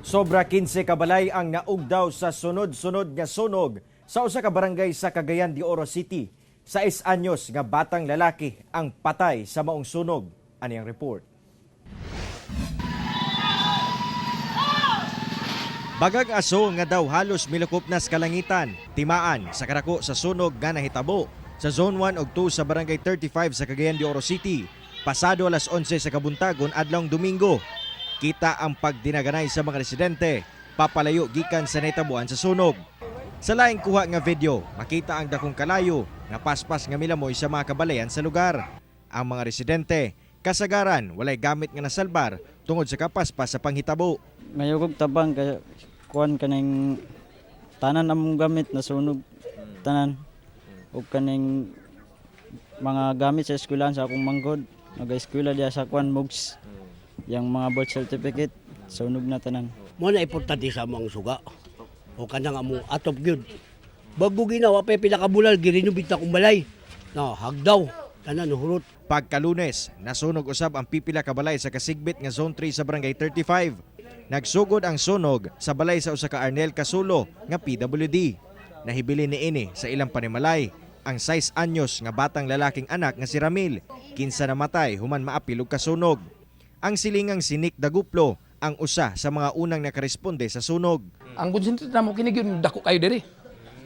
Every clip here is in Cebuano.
Sobra 15 kabalay ang naugdaw sa sunod-sunod nga sunog sa usa ka barangay sa Cagayan de Oro City. 6 anyos nga batang lalaki ang patay sa maong sunog. Ani ang report. Bagag aso nga daw halos milukop na sa kalangitan, timaan sa karako sa sunog nga nahitabo sa Zone 1 ug 2 sa Barangay 35 sa Cagayan de Oro City. Pasado alas 11 sa kabuntagon adlawng Domingo. Kita ang pagdinaganay sa mga residente, papalayo gikan sa nahitabuan sa sunog. Sa laing kuha nga video, makita ang dakong kalayo nga paspas nga milamoy sa mga kabalayan sa lugar. Ang mga residente, kasagaran walay gamit nga nasalbar tungod sa kapaspas sa panghitabo. Mayugog tabang kay kuan kaning tanan among gamit nasunog tanan ug kaning mga gamit sa eskwelahan sa akong manghod, nag-eskwela diya sa kuan Mugs, yang mga birth certificate sunog na tanan. Mo na importante sa among suga. O kanang among atop gyud. Bago ginawa pa pinakabulal girinubit na kong balay. No, hagdaw tanan hurot. Pagkalunes, nasunog usab ang pipila ka balay sa kasigbit nga Zone 3 sa Barangay 35. Nagsugod ang sunog sa balay sa usa ka Arnel Casulo nga PWD. Nahibilin niini sa ilang panimalay ang 6 anyos nga batang lalaking anak nga si Ramil, kinsa namatay human maapil og kasunog. Ang silingang si Nick Daguplo ang usa sa mga unang nakaresponde sa sunog. Ang concentrate namo kini gyud dako kayo diri.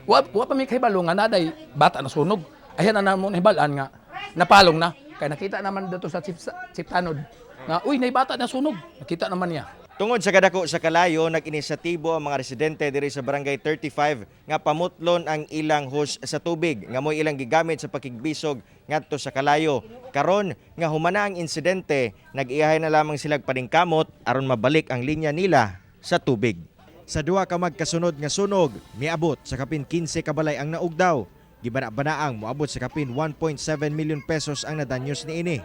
Wa pa mi kahibalo nga naday bata na sunog. Ayan na namo nahibalan nga napalong na. Kay nakita naman dito sa chief tanod nga uy, nay bata na sunog. Nakita naman niya. Tungod sa kadako sa kalayo, nag-inisyatibo ang mga residente diri sa Barangay 35 nga pamutlon ang ilang hose sa tubig nga mo'y ilang gigamit sa pakigbisog ngadto sa kalayo. Karon nga humana ang insidente, nag-iyahay na lamang sila paningkamot aron mabalik ang linya nila sa tubig. Sa duha ka magkasunod nga sunog, miabot sa kapin 15 kabalay ang naugdaw. Gibana-banaang moabot sa kapin 1.7 million pesos ang nadanyos niini.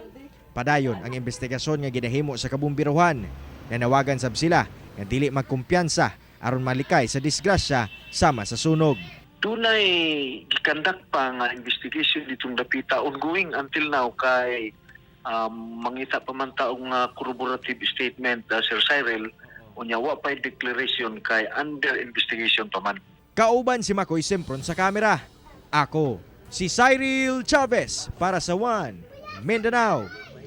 Padayon ang investigasyon nga ginahimo sa kabumbiruhan. Nanawagan sab sila nga dili magkumpiyansa aron malikay sa disgrasya sama sa sunog. Dunay gikandak pa nga investigation ditong dapita, ongoing until now, kay mangita pa man taong corroborative statement, Sir Cyril. Unya wa pa declaration kay under investigation pa man. Kauban si Makoy Sempron sa kamera. Ako, si Cyril Chavez para sa One Mindanao.